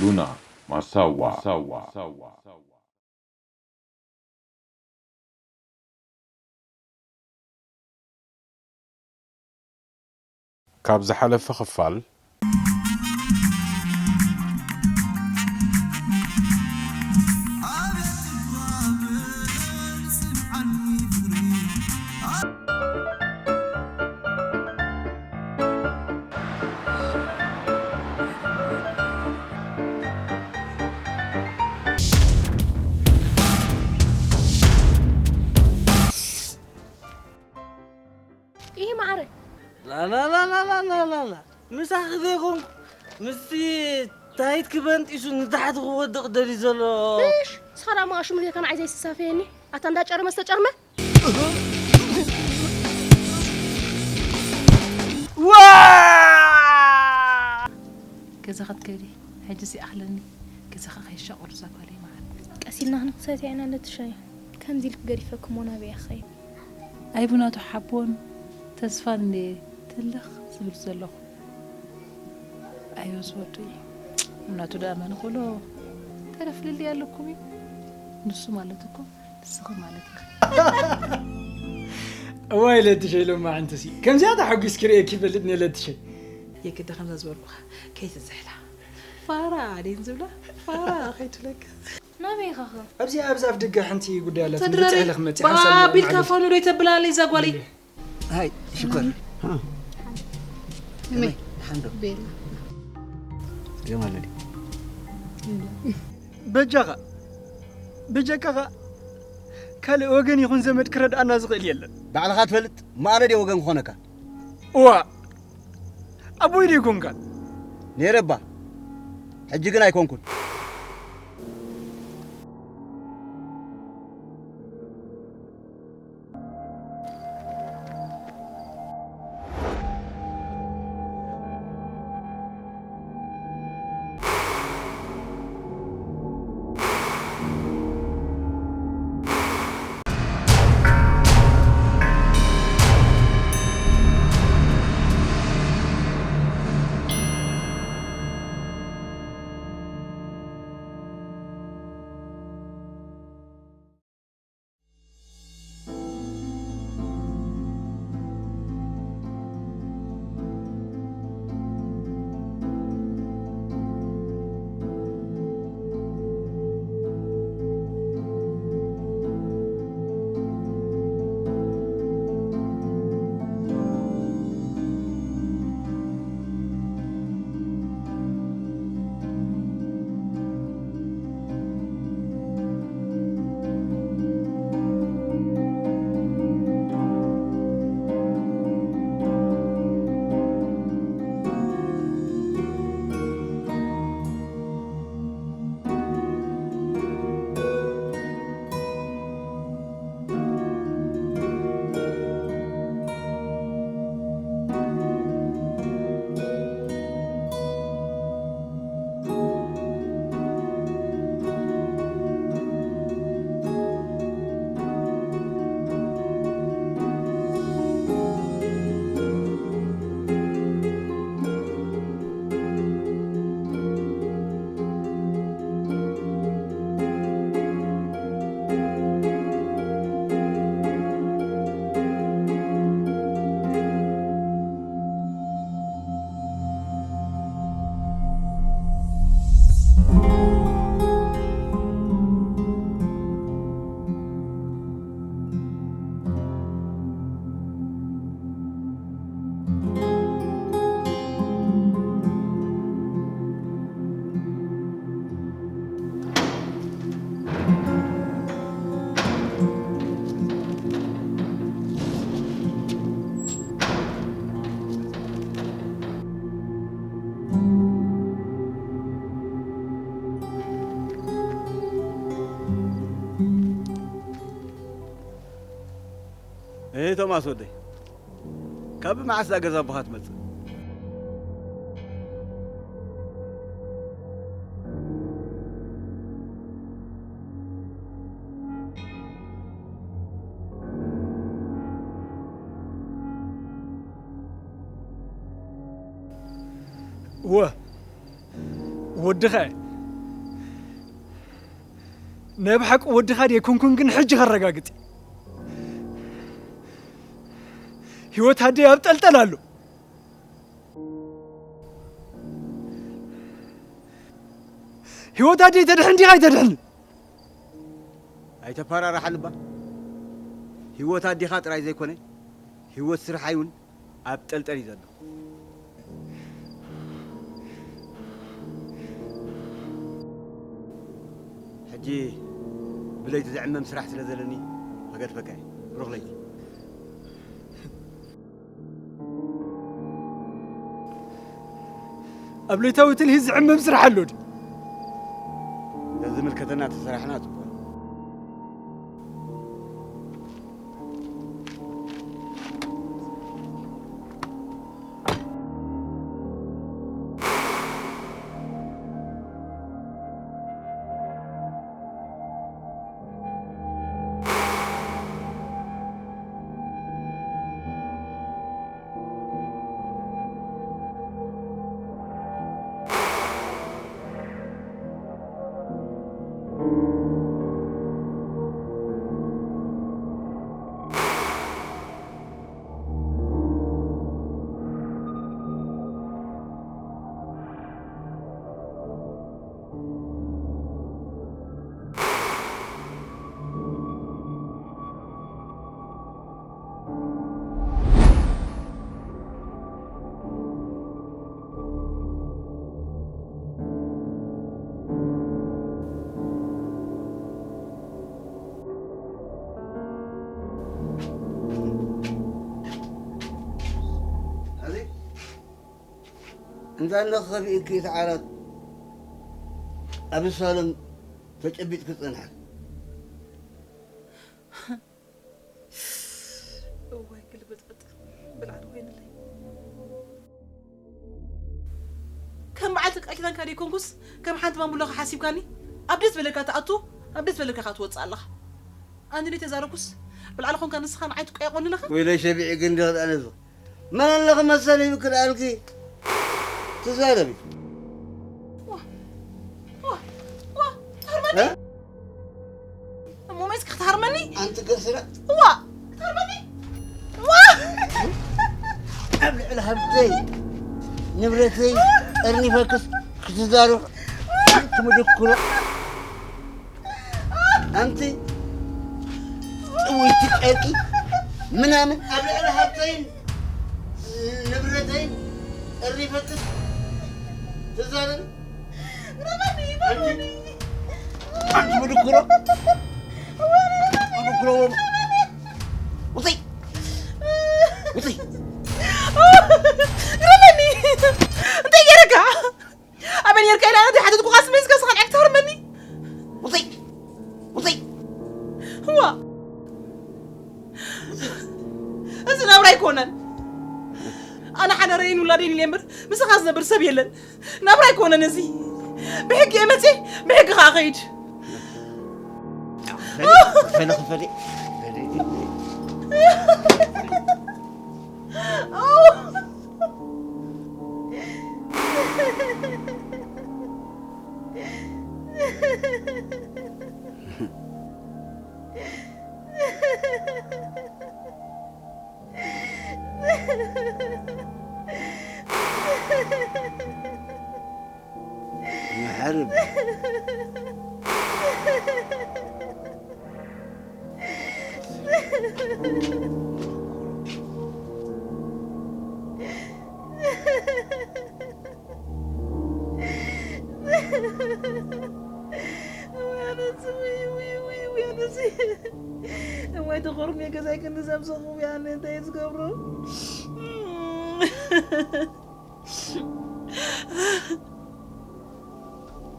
ሉና ማሳዋ። ካብ ዝሓለፈ ክፋል። ይህ ማዕረ ላላላላላላላ ምሳኺ ዘይኮንኩ ምስቲ ታይት ክበንጢሱ ንታሕቲ ክወድቕ ደልዩ ዘሎ። እሽ፣ ንስኻ ደኣ መቓሹ ምልከካ ንዓይ ዘይስሳፈየኒ። ኣታ እንዳ ጨርመ ዝተጨርመ። ዋ! ገዛ ክትከዲ ሕጂ ሲኣኽለኒ። ገዛኻ ከይሻቆሉ እዛ ጓለይ መዓት። ቀስ ኢልና ክንክሰት ኢና ነቲ ሻሂ። ከምዚ ኢልክ ገዲፈክሞ ናበይ እያ ክኸይድ? ኣይ ብናቱ ሓቦን ተስፋን እንደ ትልኽ ዝብል ዘለኹ። ኣዮ ዝወደይ፣ ብናቱ ደኣ መን ቆሎ ተረፍልልይ ኣለኩም እዩ። ንሱ ማለት እኮ ንስኺ ማለት ኢኺ። እዋይ ለትሸይ፣ ሎማዕንትሲ ከምዚኣ ተሓጒስኪ ርእየኪ ይፈልጥኒ ለትሸይ። የግዳ ከምዛ ዝበልኩኻ ከይትዝሕላ። ፋራ ኣዴን ዝብላ ፋራ ከይትብለካ። ናበይ ኢኻ ኸ? ኣብዚኣ፣ ኣብዚ ኣፍ ደገ ሓንቲ ጉዳይ ኣላትኒ። ተድረሪ። ክትብጽሕ ኢለ ክመጽእ። ሓንሳብ ባቢልካ መዓልቲ። ፋኑ ዶ ይተብላለይ እዛ ጓለይ? ሃይ ሽኮር። እመይ። ሓንዶ። ቤላ። ገማለ ድዩ? በጃኻ፣ ብጀካኻ ካልእ ወገን ይኹን ዘመድ ክረድኣና ዝኽእል የለን። ባዕልኻ ትፈልጥ፣ እሞ ኣነ ድየ ወገን ክኾነካ? እዋ፣ ኣቦይ ድዩ ኮንካ? ነይረ እባ፣ ሕጂ ግን ኣይኮንኩን። እህ ቶማስ ወደይ፣ ካብ መዓስ እዛ ገዛ ኣቦኻ ትመጽእ? እወ፣ ወድኻ እየ። ናይ ብሓቂ ወድኻ ድየ ኣይኮንኩን ግን ሕጂ ከረጋግጽ እየ። ህይወት ኣደይ ኣብ ጠልጠል ኣሎ። ህይወት ኣደይ ተድሕን ዲኻ ኣይተድሕን? ኣይተፈራርሓኒ እባ። ህይወት ኣዴኻ ጥራይ ዘይኮነ፣ ህይወት ስርሓይ እውን ኣብ ጠልጠል እዩ ዘሎ። ሕጂ ብለይቲ ዝዕመም ስራሕ ስለ ዘለኒ፣ ክገድፈካ እየ። ብሩኽ ለይቲ። ኣብ ለይታዊ ትልሂት ዝዕመም ስራሕ ኣሎ ድዩ? ነዚ ምልከተና ተሰራሕና ጽቡቕ። እንዳ እንዳ ኸቢእኪ እቲ ዓራት ኣብ ሳሎን ተጨቢጥኪ ጸንሐ። እዋይ ግልብጥብጥ ብልዓል ኮይንለይ። ከም በዓልቲ ቃል ኪዳንካ ደይኮንኩስ ከም ሓንቲ ማሙላኻ ሓሲብካኒ? ኣብ ደስ በለካ ትኣቱ፣ ኣብ ደስ በለካ ኸዓ ትወጽእ ኣለኻ። ኣነ ደይ ተዛረኩስ ብልዓል ኾንካ ንስኻ ንዓይ ትቆያቆኒ ኣለኻ? ወይለይ ሸቢዒ ግን ደኽዳ ነዚ መን ኣለኺ መሰል ይብክል ኣልኪ ትዛረቢ። ዋ፣ ዋ፣ ዋ፣ ትሃርመኒ? እ? እሞ መይስ ክትሃርመኒ? ኣንቲ ገስረ። ዋ፣ ክትሃርመኒ? ዋ! ኣብ ልዕሊ ሃብተይ ንብረተይ ጠርኒፈክስ ክትዛረብ ኣንቲ ምድክሮ። ኣንቲ ጥውይቲ ጨርቂ ምናምን ኣብ ልዕሊ ሃብተይን ንብረተይን ጠሪፈክስ ትዛረብ። ኣንቲ፣ ኣንቲ ምድክሮ፣ ምድክሮ፣ ውፅይ፣ ውፅይ። ግረመኒ። እንታይ ገይረካ? ኣበይ ነርካ ኢለ ኣነ ዘይሓተትኩኻ ስመይ ዝገዝኻ ንዓይ ክትሃርመኒ? ውፅይ! ውፅይ! እዋ! እዚ ናብራ ኣይኮነን። ኣነ ሓደረይን ውላደይን ኢለ እምበር ምሳኻ ዝነብር ሰብ የለን። ናብራ ኣይኮነን እዚ። ብሕጊ እየ መፅየ፣ ብሕጊ ኸዓ ኸይድ። ክፈሊ፣ ክፈሊ፣ ክፈሊ። ይሓርብ። እዋይ ተኾርምየ ገዛይ ክንዲ ዘምሰኹ እያ፣ ኣነ እንታይ ዝገብሮ?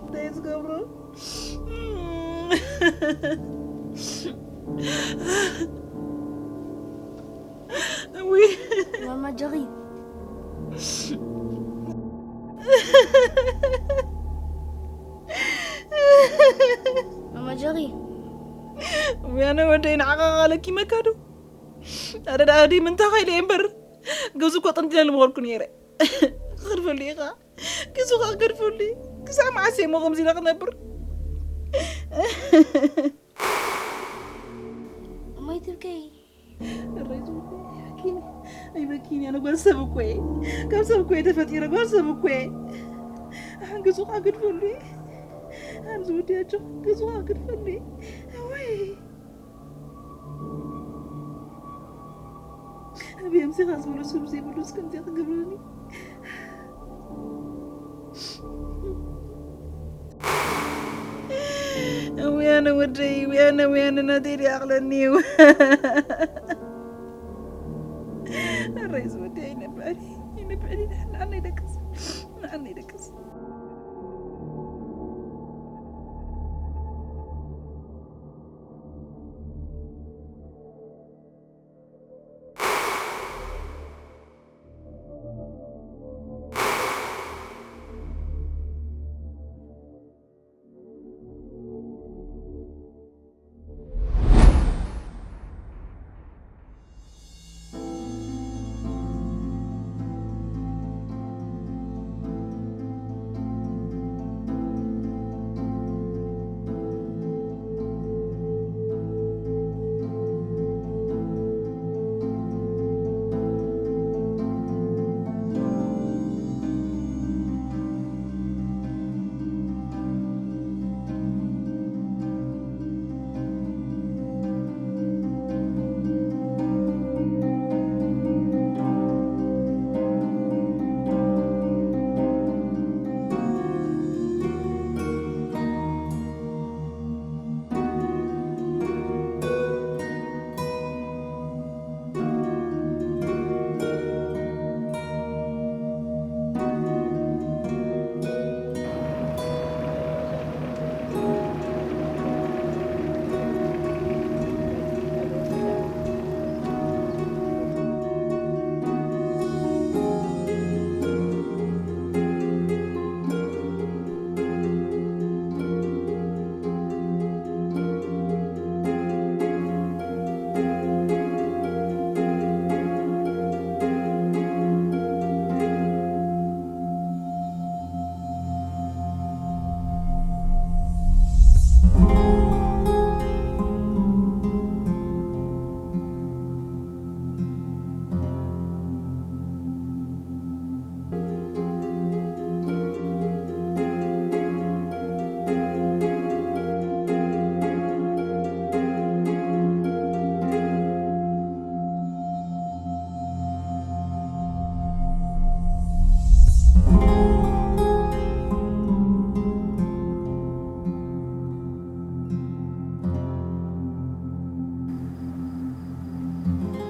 እንታይ ዝገብሮ? ውይ። ማማ ጀሪ። ማማ ጀሪ። ውይ፣ ኣነ ወደይ ንዓኻ ለኪመካ ዶ? ኣረ ደኣ ድዩ ምንታይ ኸይለ እየ እምበር፣ ገዙ እኮ ጠንጢነ ልምኸርኩ ነይረ። ክኸድፈሉ ኢኻ። ገዝኡ ከዓ ገድፈሉ እዩ። ክሳብ መዓስ እየ እሞ ከምዚ ኢለ ክነብር? እማይ ትብከይ። እረይ ዝወደይ፣ ኣይበኪኒ። ኣይበኪኒ፣ ኣነ ጓል ሰብ እኮ እየ። ካብ ሰብ እኮ እየ ተፈጢረ፣ ጓል ሰብ እኮ እየ። ኣሕን ገዝኡ ከዓ ገድፈሉ እየ። ኣነ ዝወደይ ኣጆኺ፣ ገዝኡ ከዓ ገድፈሉ እየ። እወይ። ኣበይ ኣምጺኻ ዝበሎ ሰብ ዘይብሉስ ከምዚ ክገብረኒ? ውያነ ወደይ፣ ውያነ፣ ውያነ ናተይ ድኣ ኣቕለኒ እዩ። ኣረይ ዝወደይ ኣይነብዕል፣ ኣይነብዕል፣ ንዓና ይደቅስ፣ ንዓና ይደቅስ።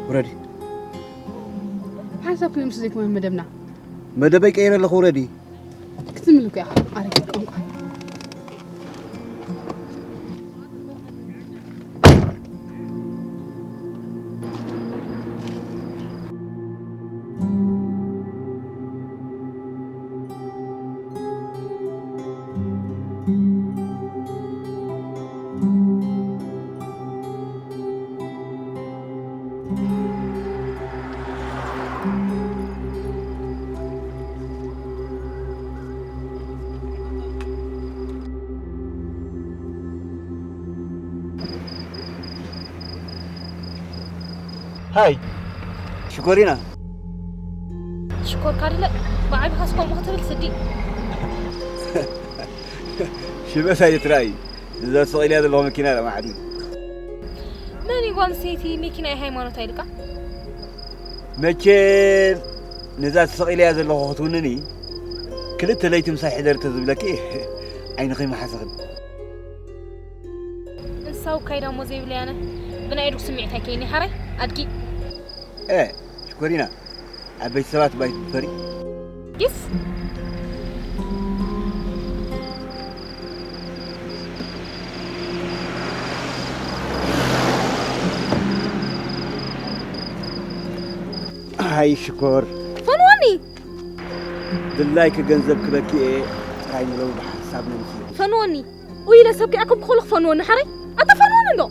ውረዲ። ሓንሳብ ክልምስ ዘይኮነ መደብና። መደበይ ቀይረ ኣለኹ፣ ውረዲ። ክትምልኩ ኢኻ ኣረጊት ቆንቋ። ሃይ ሽኮሪና። ሽኮር ካድለ ብዓቢኻ ስኮም ክትብል ስዲ። ሽበት ኣይትራእይ። እዛ ትስቕ ኢልያ ዘለኹ መኪና ኢላ ማዕዱ። መን እዩ ጓል ኣንስተይቲ መኪና እዩ ሃይማኖት ኣይልካ? መቸም ነዛ ትስቕ ኢልያ ዘለኹ ክትውንኒ ክልተ ለይቲ ምሳይ ሕደር ተዝብለኪ ዓይንኺ ምሓሰኽን። እንሳው ካይዳ እሞ ዘይብለይ ኣነ ብናይ ዱክ ስምዒት ኣይከይኒ ሓራይ ኣድጊ። ኤ ሽኮሪና። ዓበይቲ ሰባት ባይ ትፈሪ። ጊስ ሃይ ሽኮር። ፈንወኒ። ድላይኪ ገንዘብ ክበኪ እየ ጥራይ ንለው ብሓንሳብ ነምሲ። ፈንወኒ። ኡይ ኢለ ሰብ ከይኣከብኩ ከለኹ ፈንወኒ ሓራይ። ኣታ ፈንወኒ እንዶ።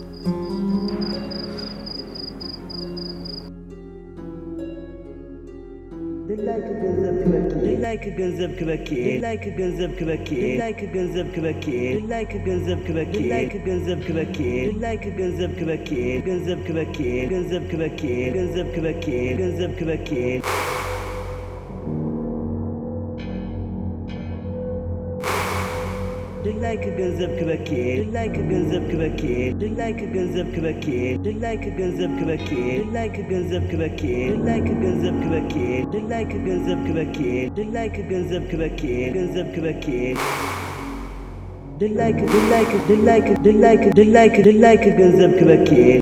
ድላይኪ ገንዘብ ክበኪ እየ። ድላይኪ ገንዘብ ክበኪ እየ። ድላይኪ ገንዘብ ክበኪ እየ። ድላይኪ ገንዘብ ክበኪ እየ። ድላይኪ ገንዘብ ክበኪ እየ። ድላይኪ ገንዘብ ክበኪ እየ። ድላይኪ ገንዘብ ክበኪ እየ። ገንዘብ ክበኪ እየ። ገንዘብ ክበኪ እየ። ገንዘብ ክበኪ እየ። ገንዘብ ክበኪ እየ። ድላይኪ ገንዘብ ክበኪ እየ። ድላይኪ ገንዘብ ክበኪ እየ። ድላይኪ ገንዘብ ክበኪ እየ። ድላይኪ ገንዘብ ክበኪ እየ። ድላይኪ ገንዘብ ክበኪ እየ። ድላይኪ ገንዘብ ክበኪ እየ። ድላይኪ ገንዘብ ክበኪ እየ። ድላይኪ ገንዘብ ክበኪ እየ። ገንዘብ ክበኪ እየ። ድላይኪ ድላይኪ ድላይኪ ድላይኪ ድላይኪ ድላይኪ ገንዘብ ክበኪ እየ።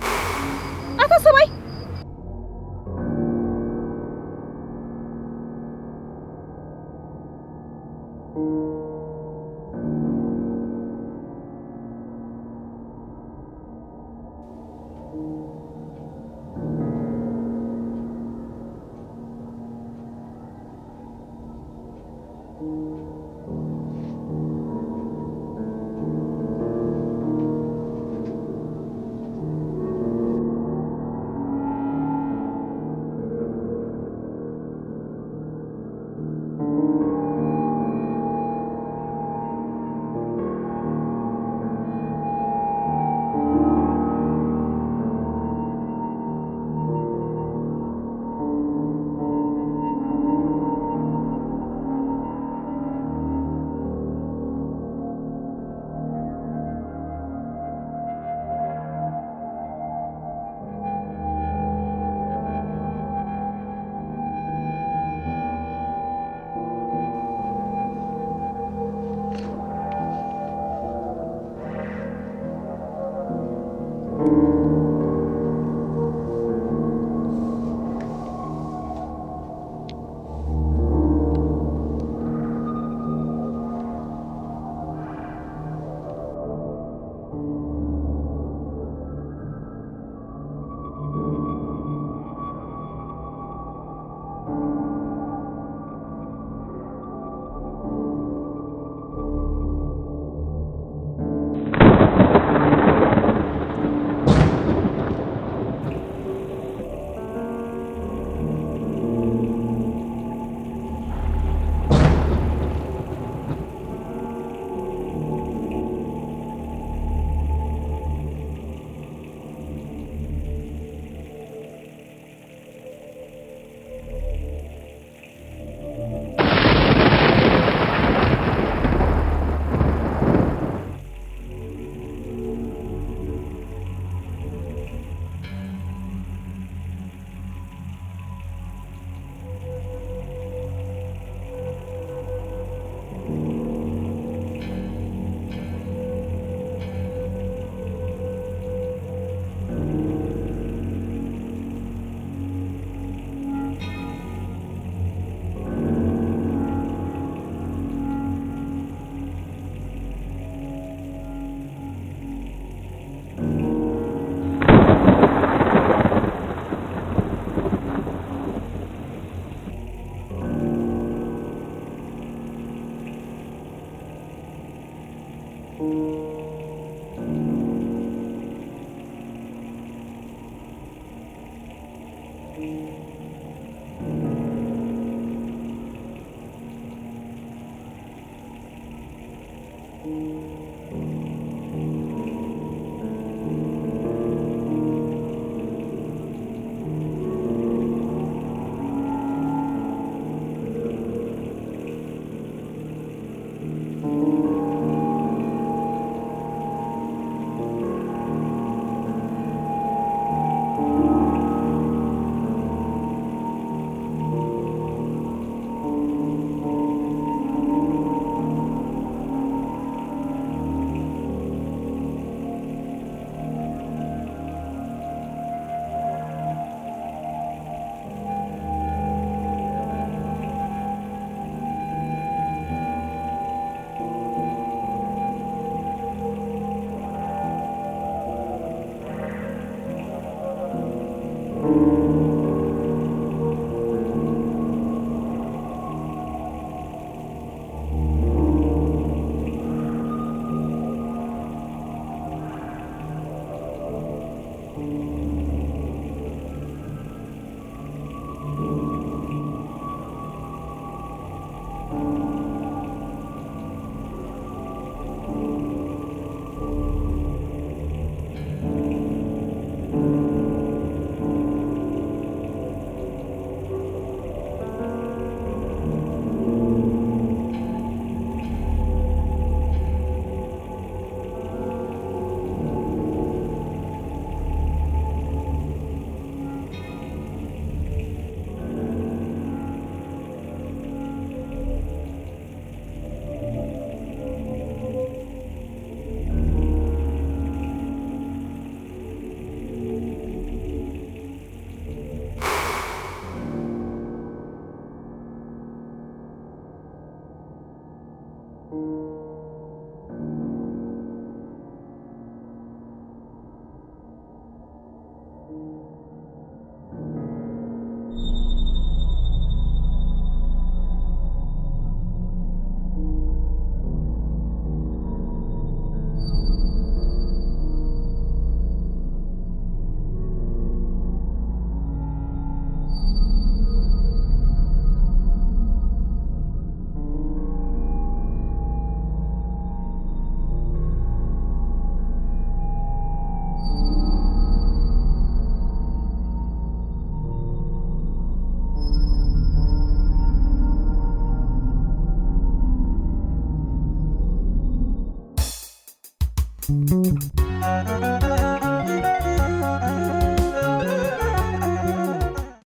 ኣታ ሰብኣይ